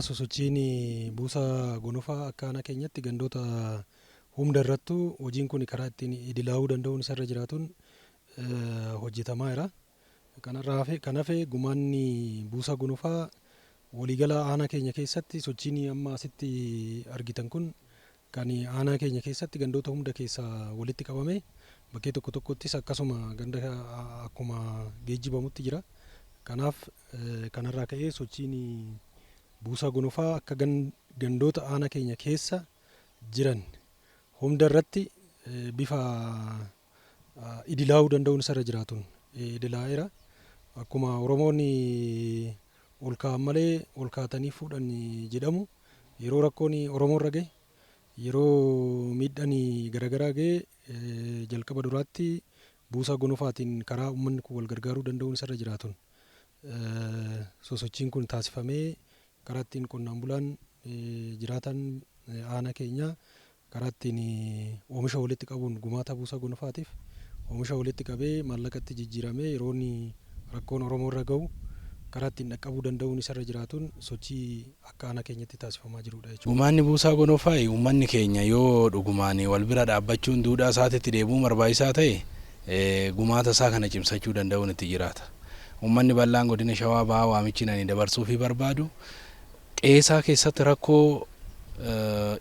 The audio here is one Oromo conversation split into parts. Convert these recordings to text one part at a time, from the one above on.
Egaa sosochiin buusaa gonofaa akka aanaa keenyatti gandoota hunda irrattuu hojiin kun karaa ittiin idilaa'uu danda'uun isarra jiraatuun hojjetamaa jira. Kanarraa hafe kan hafe gumaanni buusaa gonofaa waliigala aanaa keenya keessatti sochiin amma asitti argitan kun kan aanaa keenya keessatti gandoota hunda keessaa walitti qabame, bakkee tokko tokkottis akkasuma ganda akkuma geejjibamutti jira. Kanaaf kanarraa ka'ee sochiin buusaa gonofaa akka gandoota aanaa keenya keessa jiran hunda irratti bifa idilaa'uu danda'uun isarra jiraatuun idilaa'eera. Akkuma Oromoon ol ka'an malee ol kaatanii fuudhan jedhamu, yeroo rakkoon Oromoo irra gahe, yeroo miidhaan garaagaraa gahe, jalqaba duraatti buusaa gonofaatiin karaa uummanni kun wal gargaaruu danda'uun isarra jiraatuun sosochiin kun taasifamee karaa ittiin qonnaan bulaan jiraatan aanaa keenyaa karaa ittiin oomisha walitti qabuun gumaata buusaa gonofaatiif oomisha walitti qabee maallaqatti jijjiiramee yeroo inni rakkoon Oromoo irra gahu karaa ittiin dhaqqabuu danda'uun isarra jiraatuun sochii akka aanaa keenyatti taasifamaa jirudha jechuudha. Gumaanni buusaa gonofaa uummanni keenya yoo dhugumaan wal bira dhaabbachuun duudhaa isaatitti deebi'uun barbaachisaa ta'e, gumaata isaa kana cimsachuu danda'uun itti jiraata. Uummanni bal'aan godina Shawaa Bahaa waamichi ani dabarsuufii barbaadu, qe'eesaa keessatti rakkoo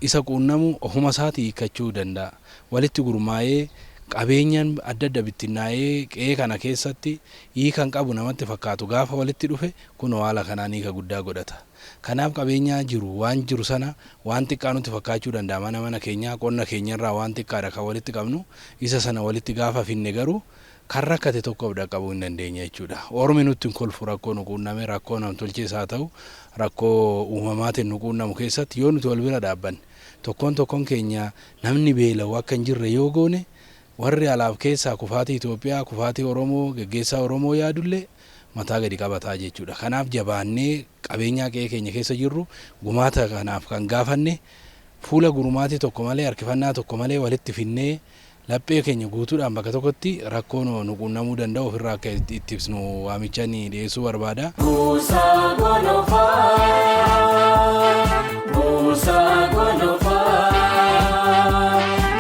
isa quunnamu ofuma isaatii hiikkachuu danda'a. Walitti gurmaa'ee, qabeenyaan adda adda bittinnaa'ee qe'ee kana keessatti hiikan qabu namatti fakkaatu gaafa walitti dhufe kunoo haala kanaan hiika guddaa godhata. Kanaaf qabeenyaa jiru, waan jiru sana waan xiqqaa nutti fakkaachuu danda'a, mana mana keenyaa, qonna keenyarraa waan xiqqaadha kan walitti qabnu. Isa sana walitti gaafa finne garuu kan rakkate tokkoof dhaqqabuu hin dandeenya jechuudha. Ormi nutti hin kolfu. Rakkoo nu quunname, rakkoo namtolchees haa ta'u rakkoo uumamaatiin nu quunnamu keessatti yoo nuti wal bira dhaabbanne, tokkoon tokkoon keenya namni beela'u akka hin jirre yoo goone, warri alaaf keessaa kufaatii Itoophiyaa, kufaatii Oromoo, geggeessaa Oromoo yaadullee mataa gadi qabataa jechuudha. Kanaaf jabaannee qabeenyaa qe'ee keenya keessa jirru gumaata kanaaf kan gaafanne fuula gurmaatii tokko malee, harkifannaa tokko malee walitti finnee, laphee keenya guutuudhaan bakka tokkotti rakkoo nu quunnamuu danda'u ofirraa akka itti ibsnu waamicha ni dhiyeessuu barbaada. Buusaa gonofaa, buusaa gonofaa,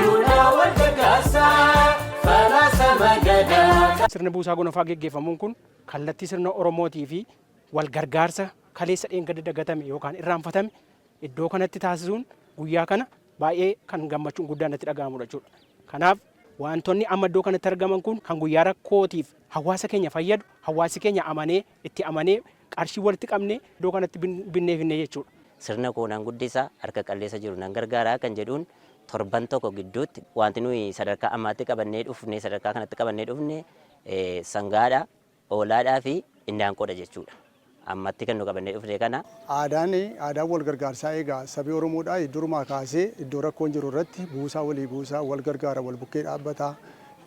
duudhaa wal gargaarsaa, falaasama gadaa. Sirni buusaa gonofaa geggeeffamuun kun kallattii sirna Oromootii fi wal gargaarsa kaleessa dheengadda dagatame yookaan irraanfatame iddoo kanatti taasisuun guyyaa kana baay'ee kan gammachuun guddaan natti dhaga'amudha jechuudha. Kanaaf wantoonni amma iddoo kanatti argaman kun kan guyyaa rakkootiif hawaasa keenya fayyadu, hawaasi keenya amanee itti amanee qarshii walitti qabnee iddoo kanatti binnee finne jechuudha. Sirna koo nan guddisa, harka qalleessa jiru nan gargaara kan jedhuun torban tokko gidduutti wanti nuyi sadarkaa ammaatti qabannee dhufne, sadarkaa kanatti qabannee dhufne, sangaadha, hoolaadhaa fi indaanqoodha jechuudha. Ammatti kan nu qabannee dhufne kana. Aadaan aadaan wal gargaarsaa egaa sabi Oromoodhaa durumaa kaasee iddoo rakkoon jiru irratti buusaa walii buusaa, wal gargaara, wal bukkee dhaabbataa.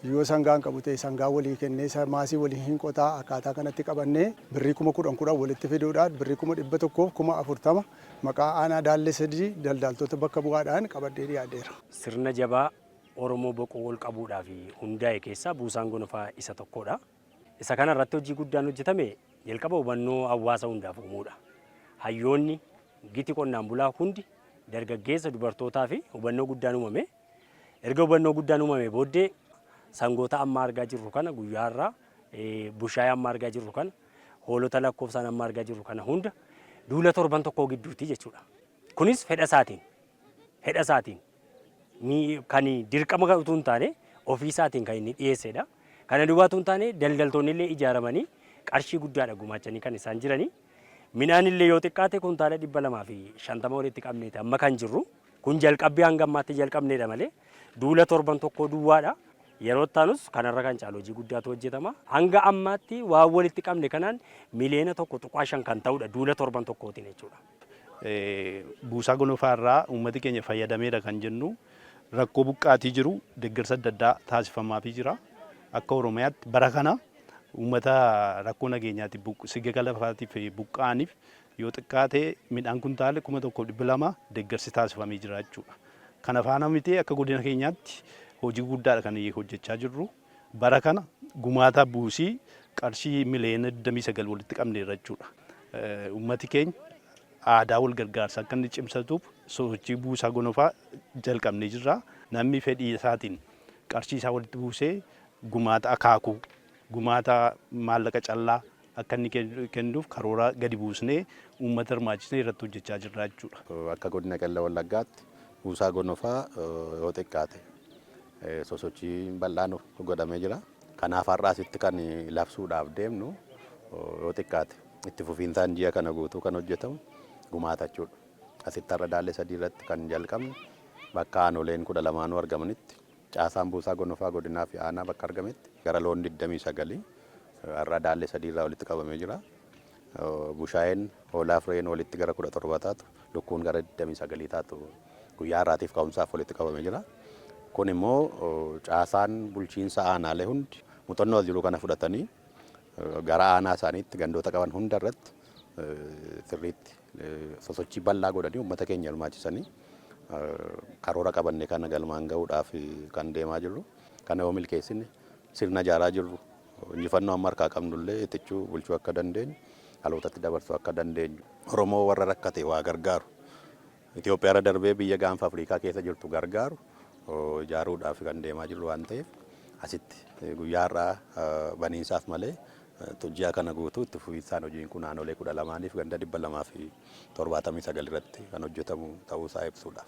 Yoo sangaan qabu ta'e sangaa walii kennee maasii walii hin qotaa. Akkaataa kanatti qabannee birrii 10,000 10,000 walitti fiduudhaan birrii 140,000 maqaa aanaa Daallee Sadii daldaaltota bakka bu'aadhaan qabadhee dhiyaadheera. Sirna jabaa Oromoo boqoo ol qabuudhaaf hundaa'e keessaa buusaan gonofaa isa tokkodha. Isa kana irratti hojii guddaan hojjetame jalqaba hubannoo hawaasa hundaaf uumuudha. Hayyoonni, giti qonnaan bulaa hundi, dargaggeessa, dubartootaa fi hubannoo guddaan uumame. Erga hubannoo guddaan uumame booddee sangoota amma argaa jirru kana, guyyaa har'aa bushaayee amma argaa jirru kana, hoolota lakkoofsaan amma argaa jirru kana hunda duula torban tokkoo gidduutti jechuudha. Kunis fedha isaatiin kan dirqama utuu hin taane ofii isaatiin kan inni dhiyeessedha. Kana duwwaa utuu hin taane daldaltoonni illee ijaaramanii qarshii guddaadha gumaachanii kan isaan jiranii. Midhaan illee yoo xiqqaate kuntaala 250 walitti qabneeti amma kan jirru. Kun jalqabbii hanga ammaatti jalqabneedha malee duula torban tokkoo duwwaadha. Yeroo itti aanus kanarra kan caalu hojii guddaatu hojjetama. Hanga ammaatti waan walitti qabne kanaan 1.5 miliyoona kan ta'udha duula torban tokkootiin jechuudha. Buusaa gonofaa irraa uummati keenya fayyadameera kan jennu, rakkoo buqqaatii jiru deeggarsa adda addaa taasifamaafii jira. Akka Oromiyaatti bara kana uummata rakkoo nageenyaatiif sigiga lafaatiif buqqa'aniif yoo xiqqaate midhaan kuntaala 1,200 deeggarsi taasifamee jira jechuudha. Kana faana miti, akka godina keenyaatti hojii guddaadha kan hojjechaa jirru. Bara kana gumaata buusii qarshii 29 miliyoona walitti qabneerra jechuudha. Uummati keenya aadaa wal gargaarsa akka inni cimsatuuf sochii buusaa gonofaa jalqabnee jirra. Namni fedhii isaatiin qarshii isaa walitti buusee gumaata akaakuu, gumaata maallaqa callaa akka inni kennuuf karoora gadi buusnee uummata hirmaachisnee irratti hojjechaa jirra jechuudha. Akka godina Qellem Wallaggaatti buusaa gonofaa yoo xiqqaate sosochiin bal'aan godhamee jira. Kanaaf har'a asitti kan labsuudhaaf deemnu yoo xiqqaate itti fufiinsaan ji'a kana guutuu kan hojjetamu gumaata jechuudha. Asitti har'a Daallee 3 irratti kan jalqabnu bakka aanoleen 12 argamanitti caasaan buusaa gonofaa godinaa fi aanaa bakka argametti gara loon 29 har'a Daallee 3 irraa walitti qabamee jira. Bushaayeen hoolaa fi re'een walitti gara 17 taatu, lukkuun gara 29 taatu guyyaa har'aatiif ka'umsaaf walitti qabamee jira. Kun immoo caasaan bulchiinsa aanaalee hundi muuxannoo as jiru kana fudhatanii gara aanaa isaaniitti gandoota qaban hunda irratti sirriitti sosochii bal'aa godhanii uummata keenya hirmaachisanii karoora qabanne kana galmaan gahuudhaaf kan deemaa jirru. Kana yoo milkeessine sirna ijaaraa jirru injifannoo amma harkaa qabnullee itichuu bulchuu akka dandeenyu dhalootatti dabarsuu akka dandeenyu Oromoo warra rakkate waa gargaaru Itoophiyaa irra darbee biyya gaanfa Afrikaa keessa jirtu gargaaru ijaaruudhaaf kan deemaa jirru waan ta'eef asitti guyyaa har'aa baniinsaaf malee ji'a kana guutuu itti fufiinsaan hojiin kun aanolee 12 fi ganda 279 irratti kan hojjetamu ta'uu isaa ibsuudhaaf.